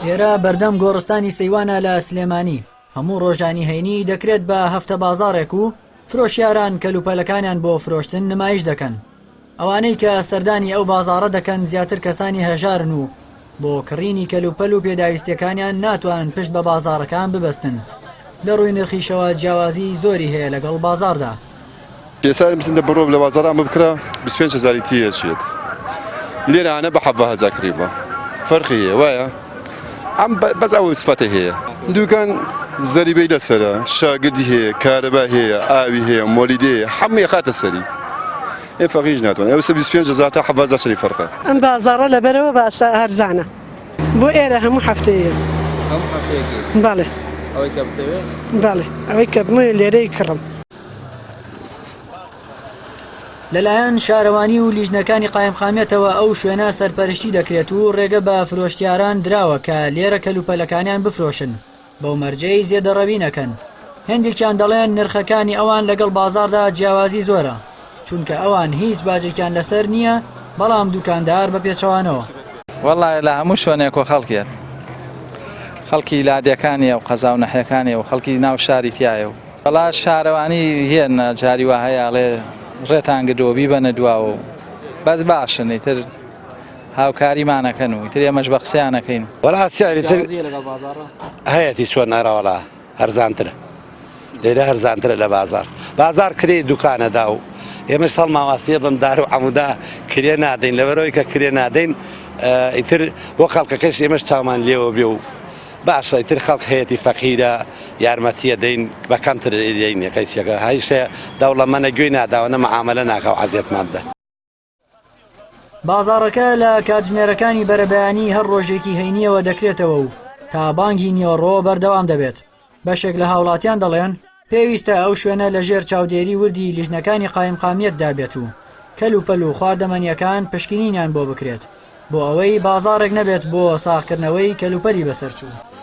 ئێرە بەردەم گۆڕستانی سەیوانە لە سلێمانی، هەموو ڕۆژانی هەینی دەکرێت بە هەفتە بازاڕێک و فرۆشیاران کەلوپەلەکانیان بۆ فرۆشتن نمایش دەکەن. ئەوانەی کە سەردانی ئەو بازاڕە دەکەن زیاتر کەسانی هەژارن و بۆ کڕینی کەلوپەل و پێداویستیەکانیان ناتوانن پشت بە بازاڕەکان ببەستن. لە ڕووی نرخیشەوە جیاوازیی زۆری هەیە لەگەڵ بازاڕدا. ئێستا بچن دە بڕۆ لە بازاڕا بکرە 25 هەزاری تێ ئەچێت لێرە ئەە بە 17 هەزار کڕیوە فەرقی هەیە وایە ئەم بەس ئەو سفەتە هەیە دوکان زەریبەی لەسەرە شاگردی هەیە کارەبا هەیە ئاوی هەیە مۆلیدەیە هەمووی خاتە سەری ئێ فەقیش ناتوانێت ئەو 25 هەزار تا 17 هەزار چەنی فەرقە ئەم بازاڕە لەبەرەوە باشە هەرزانە بۆ ئێرە هەموو هەفتەیە هەموو هەفتەیەک بەڵێ ئەوەی کە بتەوێت بەڵێ ئەوەی کە بمەوێت لێرەی کڕم. لەلایەن شارەوانی و لیژنەکانی قایمقامیەتەوە ئەو شوێنە سەرپەرشتی دەکرێت و ڕێگە بە فرۆشتیاران دراوە کە لێرە کەلوپەلەکانیان بفرۆشن بەو مەرجەی زێدەڕەوی نەکەن. هێندێکیان دەڵێن نرخەکانی ئەوان لەگەڵ بازاڕدا جیاوازی زۆرە، چونکە ئەوان هیچ باجێکیان لەسەر نییە، بەڵام دوکاندار بە پێچەوانەوە. وەڵا لە هەموو شوێنێک و خەڵکێت خەڵکی لادێکانیە و قەزا و نەحیەکانیە و خەڵکی ناو شاری تایە و وەڵا شارەوانی هێن جاری وا هەیە ئەڵێ ڕێتان گردووە بیبەنە دواوە و بەس باشن ئیتر هاوکاریمانەکەن و ئیتر ئێمەش بە قسەیانەکەین. وەڵا سعری تر هەیەتی چۆن ئەرەوەڵا هەرزانترە لێرە هەرزانترە لە بازار بازار کرێ دوکانەدا و ئێمەش سەڵماواسیە بەم دار و عەمودا کرێ نادەین لەبەرەوەی کە کرێ نادەین ئیتر بۆ خەڵکەکەش ئێمەش چاومان لێوە بێ و باشە ئیتر خەڵک هەیەتی فەقیرە یارمەتیە دەین بە کەمتر دەین قەیچەکە هەیشە دەوڵەمەنە گوێی ناداوە نە معامەلە ناکا و عەزیەتمان بدە. بازاڕەکە لە کاتژمێرەکانی بەرەبەیانی هەر ڕۆژێکی هەینییەوە دەکرێتەوە و تا بانگی نیوەڕۆ بەردەوام دەبێت. بەشێک لە هاوڵاتیان دەڵێن، پێویستە ئەو شوێنە لەژێر چاودێری وردی لیژنەکانی قایمقامیەتدا بێت و کەلوپەل و خواردەمەنییەکان پشکنینیان بۆ بکرێت بۆ ئەوەی بازاڕێک نەبێت بۆ ساغکردنەوەی کەلوپەلی بەسەرچوو.